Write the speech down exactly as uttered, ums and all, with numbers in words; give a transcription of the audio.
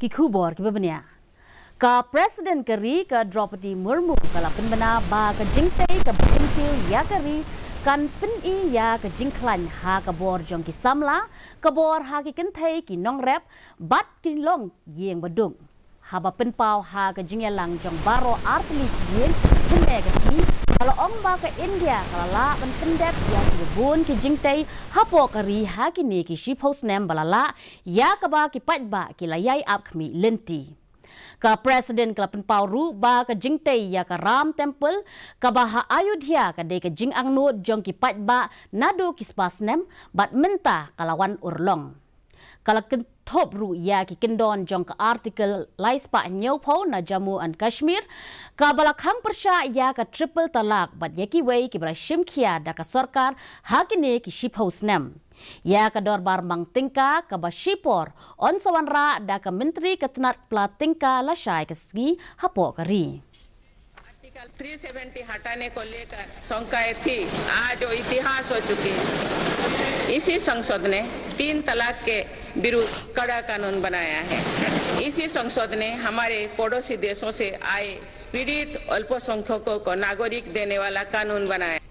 Ki khubor kiba bniah. Ka President ka ri ka Droupadi Murmu ka la pynbna ba ka jingtei kaba kyntiew ïa ka ri kan pyni ïa ka jingkhlaiñ ha ka bor jong ki samla, ka bor ha ki kynthei ki nongrep, bad ki longïing baduk. Haba pynpaw ha ka jingïalang jong baroh artylli ki ïing, hynne ka sngi, ka la ong ba ka India ka la lah ban pyndep ïa kiba bun ki jingtei hapoh ka ri ha kine ki shiphew snem ba la lah, ïa kaba ki paidbah ki la ïai ap khmih lynti. Ka President ka la pynpaw ruh ba ka jingtei ïa ka Ram Temple kaba ha Ayodhya ka dei ka jingangnud jong ki paidbah naduh ki spah snem, bad mynta ka la wan urlong. Ka la kynthup ruh ïa ki kyndon jong ka Article lai spah hynñiewphew na Jammu and Kashmir, kaba la khang pyrshah ïa ka triple talak bad ïa kiwei kiba la shim khia da ka sorkar ha kine ki shiphew snem. Ïa ka dorbar mang tyngka kaba shipor yn sa wanrah da ka Myntri ka tnad pla tyngka lashai ka sngi hapoh ka ri. आर्टिकल तीन सौ सत्तर हटाने को लेकर शंकाएं थी, आज वो इतिहास हो चुकी है। इसी संसद ने तीन तलाक के विरुद्ध कड़ा कानून बनाया है। इसी संसद ने हमारे पड़ोसी देशों से आए पीड़ित अल्पसंख्यकों को नागरिक देने वाला कानून बनाया।